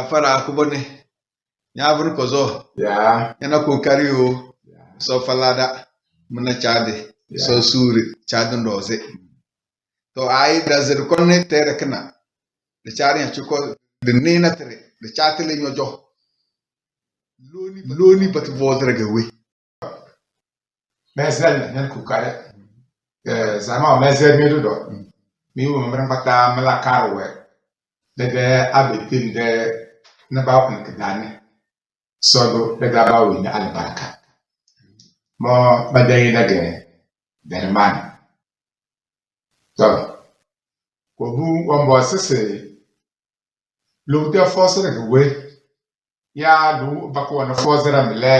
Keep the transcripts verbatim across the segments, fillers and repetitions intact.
Afara akubone. Nyavun kozo. Ya. Yana kokari o. Ya. So falada. Muna chade. Ya. So suri. Chade ndoze. To ai da zir konne tere kina. Da chari ya chuko. Da nina tere. Da chatele nyojo. Loni, loni bati vodre gawe. Mezɛl na nyɛn kukare. Eh, zama mezɛl mi du dɔ. Mi wo mɛmɛrɛ nkpata mɛla kar wɛ. Dɛdɛ abɛ tem dɛ na ba kun kidani. Sɔdo dɛdɛ ba wo ni albarka. Mɔ ba dɛ yi na gɛ dɛrman. Tɔ. Ko bu wɔn bɔ sese. Lugdɛ fɔsere ge we. Ya lu bakɔ na fɔsere mi lɛ.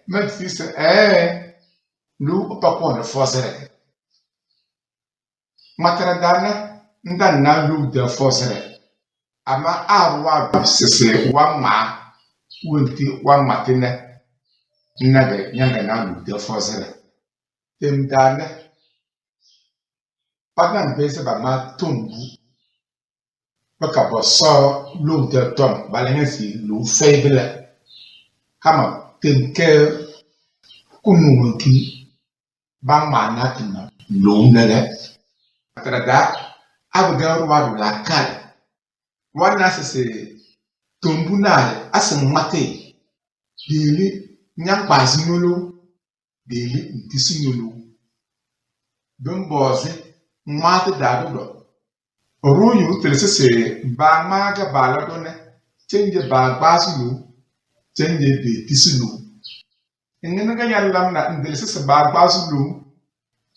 Mɛ ti se ɛɛ. Lu bakɔ na fɔsere ge. Matara dana nda na lugdɛ fɔsere. Ama a wa sese wa ma. Wenti wa ma tene. Na ge nyanga na lugdɛ fɔsere. Tem dana. Padan bese ba ma tombu. Baka bɔ sɔ lugdɛ tɔm, bala nyɛ si lu fɛi bilɛ. Hama tem kɛ kunu ki baŋ maa na tina lu nɛgɛ. Matara da, abigɛ ruwa du la kal. Wana sese tombu na asin mate. Dili nyang kpazi nyolo. Dili nti si nyulu. Bimbɔzi ŋmaati daadi dɔ. Ruyu tili sisi baa ŋmaa ga baa la dɔ nɛ. Chenje baa gbaa si lu. Chenje bee ti si lu. Ngini ga nyɛ lam na ndili sisi baa gbaa si lu.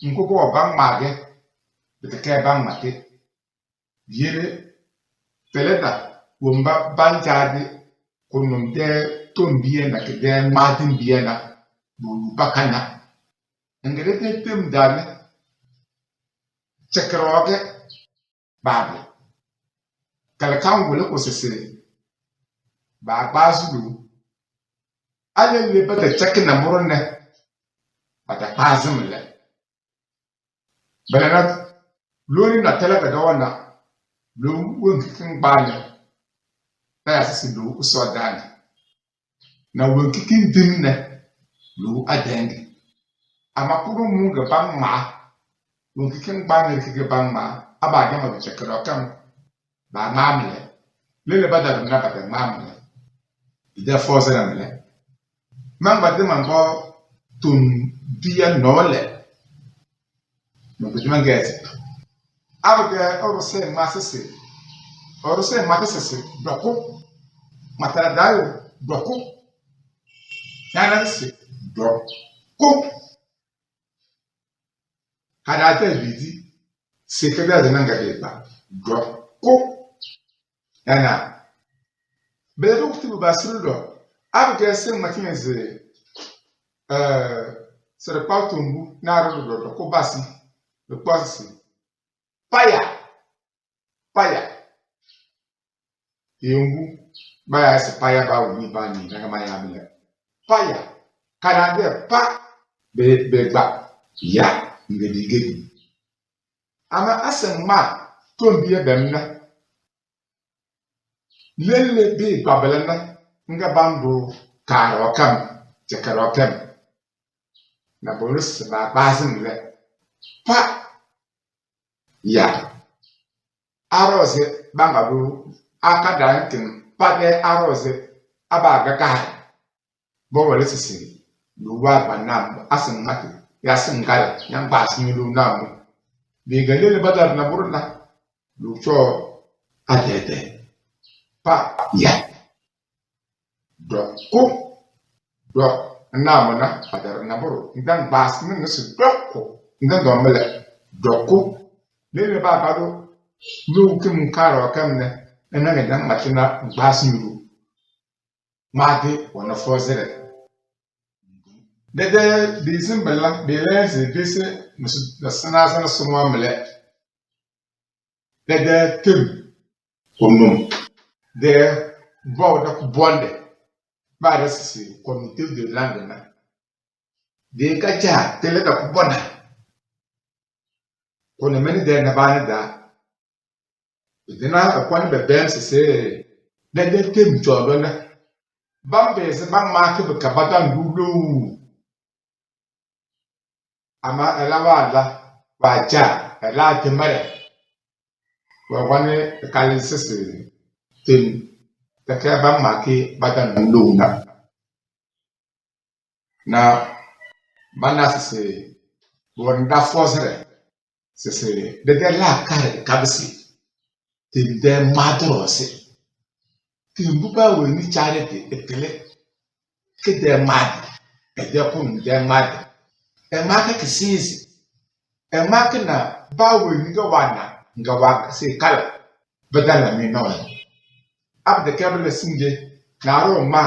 Nko ko ba ŋmaa ge. Biti kɛ ba ŋmaa ti. Yele, peleda, wumba banjaadi, kunum dee tombiya na, ki dee ŋmaadimbiya na, bulu bakana. Ngede dee tem dani, chekroge, babu. Kala kan wule ko sesere, ba gbaazulu. Alele bata chekina murne, bata kpaazimle. Bɛlɛ na, loo ni na tɛlɛ kɛ dɔwɔ na, loo wenki kin gbaanɛ, na ya sisi loo usɔ daani. Na wenki kin dim nɛ, loo adɛŋgi. Ama kudu mu gɛ baŋ maa, wenki kin gbaanɛ riki gɛ baŋ maa, a ba jama bi chɛ kɛdɔ kɛm. Ba ŋmaa mi lɛ. Lele ba da dum na ba da ŋmaa mi lɛ. Ida fɔzɛ na mi lɛ. Man ba di man bɔ tun diya nɔ lɛ. Man ba di man gɛ ti. Abu gɛ ɔru sɛ ŋmaa sisi. Ɔru sɛ ŋmaa sisi. Dɔku. Matara dayo. Dɔku. Yana sisi. Dɔku. Kada ta bidi. Sekeda de nanga de ba. Dɔ. Ko. Yana. Bele do kuti bu basiri dɔ. Abu ke se mati ne ze. Eh, sere pa tumbu na ro dɔ dɔ ko basi. De ko si. Paya. Paya. Yembu. Baya se paya ba wuni ba ni daga ma ya bile. Paya. Kana de pa. Be, be gba. Ya. Nge di gedi. Ama ase ŋmaa tombiɛ bɛm na. Lele bi gbabalɛ na nga bandu kaarɔ kam, jɛkɛrɔ kam. Na bolu sima gbaazim lɛ. Pa ya. Arɔɔsi bangadu aka dankin pa dɛ arɔɔsi aba gakahi. Bɔ wale sisi, lu wa gba nam, asin mati, ya sin gala, nyam gba sin lu nam. Bi ga lele badar na burna, lu cho adede. Pa ya. Dɔ ko, dɔ nam na badar na buru, ndan gba sin ngi si dɔ ko, ndan dɔ mele, dɔ ko. Lele ba ba do, lu kim karo kam ne, ena ga dan matina gba sin lu. Ŋmaati wana fɔzire. Dede biisim bila biileesi bisi ni sinaasana sunwa mile. Dede tim kunum. De bɔw da ku bɔnde. Ba da sisi kɔmitiv de lande na. De ka ja tele da ku bɔna. Kɔni meni de na bani da. Dina akɔni bɛ bɛm sese. Dede tem cɔɔdɔ na. Bambeezi bamaaki bi ka badaŋ du loo. Ama ela waala, waaja, ela temere. Wawani kali sisi tem. Teke bamaaki badaŋ du loo na. Na bana sisi, bɔnda fɔsere. Sisi, dede laa kari kabisi. Tinde maadi rɔsi. Timbu ba weni charity ekele. Kede maadi. Ede kun de maadi. Ema ke kisisi. Ema ke na ba weni ga wana. Nga wa si kala. Badala mi no. Abde ke bele singe. Na ro ma.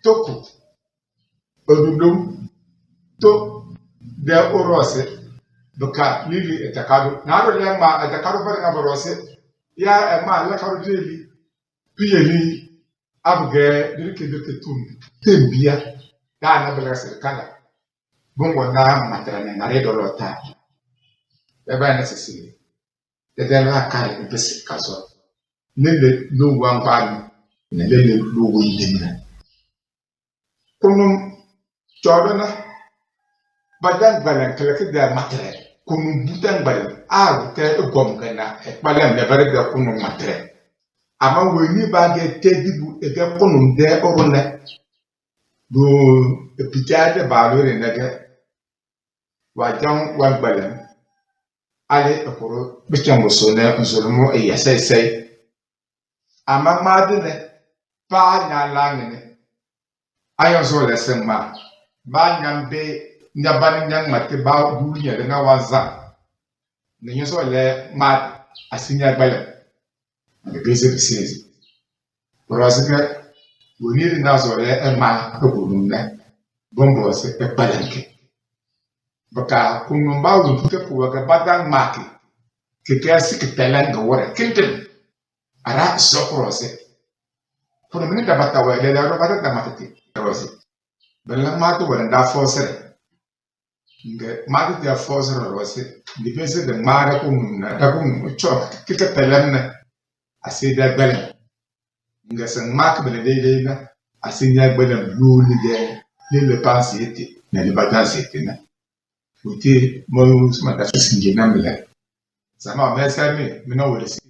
Toku. Odudum to de orose. Bika lili etakado. Naro le ma etakado bari nga borose. Ya ema le kado deli. Piyeli. Abge dirke dirke tum. Tembia. Da na bela sirkala. Bongo na matara ne na redo lota. Eba na sisi. Dede laa kari bisi kaso. Nene lo wangbaani. Nene lo windimna. Kunum cɔɔdɔ na. Badaŋ gbalaŋ kele ke de matere. Kunum butaŋ gbalaŋ. A wute egom kena. Ekpalem lebere de kunum matere. Ama weni ba ge te dibu ege kunum de orune. Do epija de balo re nege. Wajaŋ wan gbalaŋ. Ali ekuru bichangu sone nzulumu eya sai sai. Ama madi ne pa nya langi ne. Ayo zo le sema. Ba nyam be nya bani nyam mati ba du nya de nga wanza. Ne nyo zo le mad asinya gbalaŋ. Bibisi bisizi. Borosi ke, woniri na zole ema ebunum ne. Bombosi ekpalanke. Baka kunum ba wuntu ke kuwa ke badaŋ maki. Ke ke si ke pelenge wore. Kintin. Ara so borosi. Kunum ni da bata we le le ro bata da mata ti. Borosi. Bela mata wore nda fosere. Nge mati te fɔsere rɔsi. Ndi bese de ŋmaa dakunum na dakunum cɔ kike pelem ne. Asi de gbelem. Nge se ŋmaa ke bele deidei na. Asi nya gbelem luli de. Ni le pansi ete. Na ni batansi ete na. Uti mo suma da sisi nge na mele. Sama mese mi, mi na wele si.